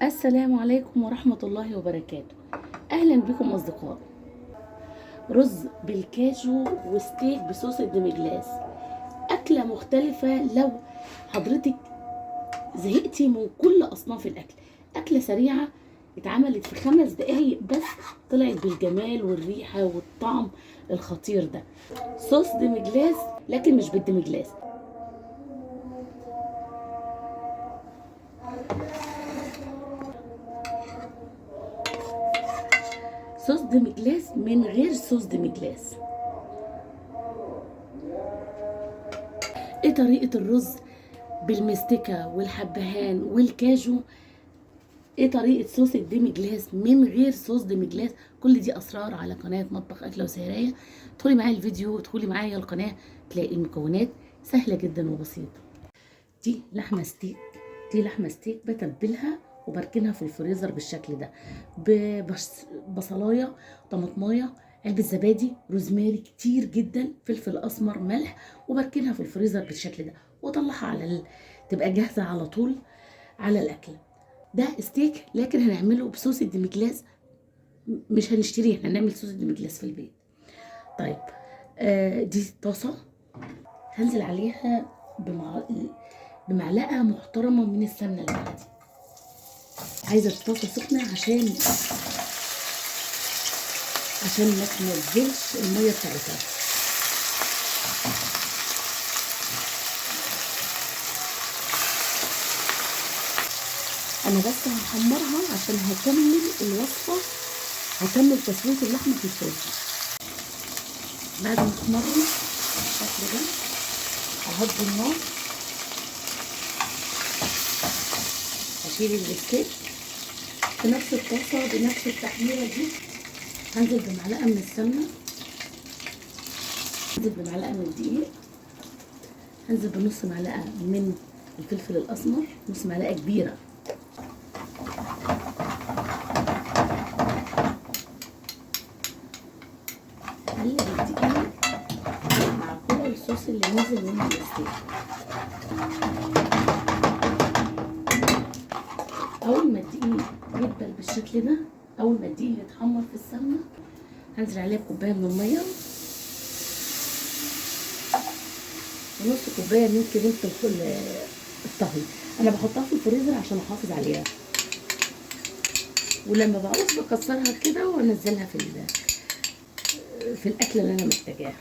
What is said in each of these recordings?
السلام عليكم ورحمة الله وبركاته. أهلا بكم أصدقائي. رز بالكاجو وستيك بصوص ال demi-glace، أكلة مختلفة. لو حضرتك زهقتي من كل أصناف الأكل، أكلة سريعة اتعملت في 5 دقايق بس، طلعت بالجمال والريحة والطعم الخطير ده. صوص demi-glace لكن مش بال demi-glace. صوص demi-glace من غير صوص demi-glace. ايه طريقة الرز بالمستكة والحبهان والكاجو؟ ايه طريقة صوص ال demi-glace من غير صوص demi-glace؟ كل دي اسرار على قناة مطبخ اكلة وسهرية. ادخلي معايا الفيديو، ادخلي معايا القناة، تلاقي المكونات سهلة جدا وبسيطة. دي لحمة ستيك، دي لحمة ستيك بتبلها وبركنها في الفريزر بالشكل ده، بصلايه، طماطمايه، علبة زبادي، روزماري كتير جدا، فلفل اسمر، ملح، وبركنها في الفريزر بالشكل ده واطلعها على تبقى جاهزة على طول على الاكل. ده ستيك لكن هنعمله بصوص ال demi-glace، مش هنشتريه، احنا هنعمل صوص ال demi-glace في البيت. طيب دي طاسه هنزل عليها بمعلقه محترمه من السمنة البلدي. عايزه الطاسه سخنة عشان ما تنزلش المية بتاعتها. انا بس هحمرها عشان هكمل الوصفة، هكمل تسويه اللحمة في الصوص. بعد ما تحمري بالشكل ده ههدي النار، هشيل الستيك في نفس الطاسه بنفس التحميره دي. هنزل بمعلقه من السمنة، هنزل بمعلقه من الدقيق، هنزل بنص معلقه من الفلفل الاسمر، نص معلقه كبيرة. هقلب الدقيق مع كل الصوص اللي نزل من الستيك. اول ما الدقيق يدبل بالشكل ده، اول ما الدقيق يتحمر في السمنة، هنزل عليه بكوبايه من المية ونص كوباية من كريمة الطهي. انا بحطها في الفريزر عشان احافظ عليها، ولما بعوز بكسرها كده وانزلها في الاكلة اللي انا محتاجاها.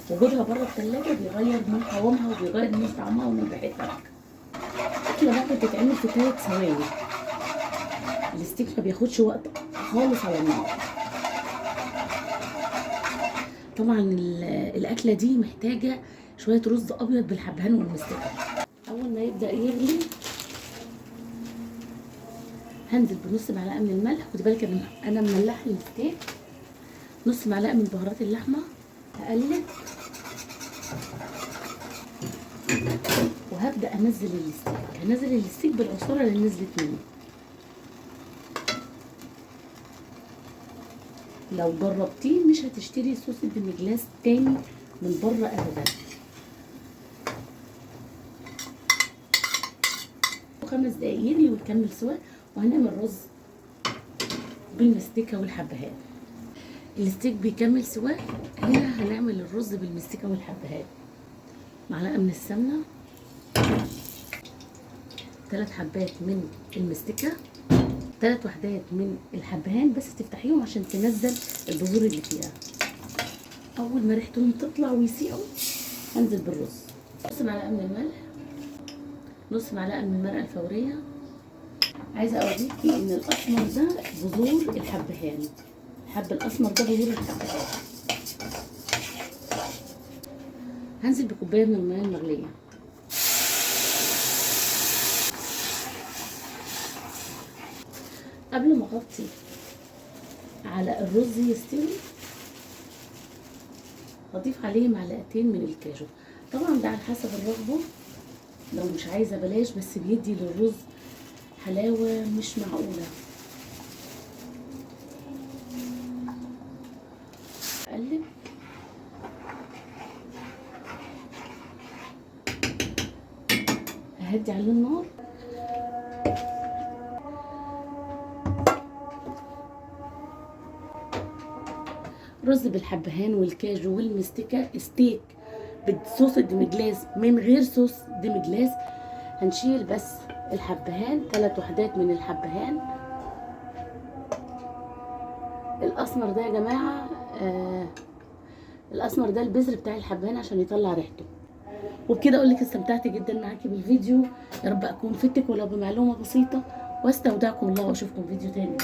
وجودها بره الثلاجة بيغير من قوامها وبيغير من طعمها ومن ريحتها. اكله ممكن تتعمل في 3 ثواني. الستيك ما بياخدش وقت خالص على النار. طبعا الاكلة دي محتاجه شوية رز ابيض بالحبهان والمستكه. اول ما يبدا يغلي هنزل بنص معلقه من الملح. خدي بالك انا مملحه الستيك. نص معلقه من بهارات اللحمة. هقلب وهبدا انزل الستيك. هنزل الستيك بالعصاره اللي نزلت منه. لو جربتيه مش هتشتري صوص ال demi-glace تاني من بره ابدا. 5 دقايق يغلي ويكمل سوا، وهنعمل رز بالمستكه والحبهان. الستيك بيكمل سوا، هنا هنعمل الرز بالمستكه والحبهان. معلقه من السمنة، 3 حبات من المستكه، 3 وحدات من الحبهان، بس تفتحيهم عشان تنزل البذور اللي فيها. اول ما ريحتهم تطلع ويسيحوا هنزل بالرز. نص معلقه من الملح، نص معلقه من المرقه الفورية. عايزه اوريكي ان الاسمر ده بذور الحبهان، الحب الاسمر ده بذور الحبهان. هنزل بكوبايه من المية المغليه. قبل ما اغطي على الرز يستوي هضيف عليه معلقتين من الكاجو. طبعا ده على حسب الرغبة، لو مش عايزه بلاش، بس بيدي للرز حلاوة مش معقولة. اقلب. ههدي عليه النار. رز بالحبهان والكاجو والمستكه، ستيك بالصوص ال demi-glace من غير صوص demi-glace. هنشيل بس الحبهان، 3 وحدات من الحبهان. الاسمر ده يا جماعة، الاسمر ده البذر بتاع الحبهان عشان يطلع ريحته. وبكده اقول لك استمتعت جدا معاكي بالفيديو، يا رب اكون فدتك ولو بمعلومة بسيطة، واستودعكم الله واشوفكم فيديو تاني.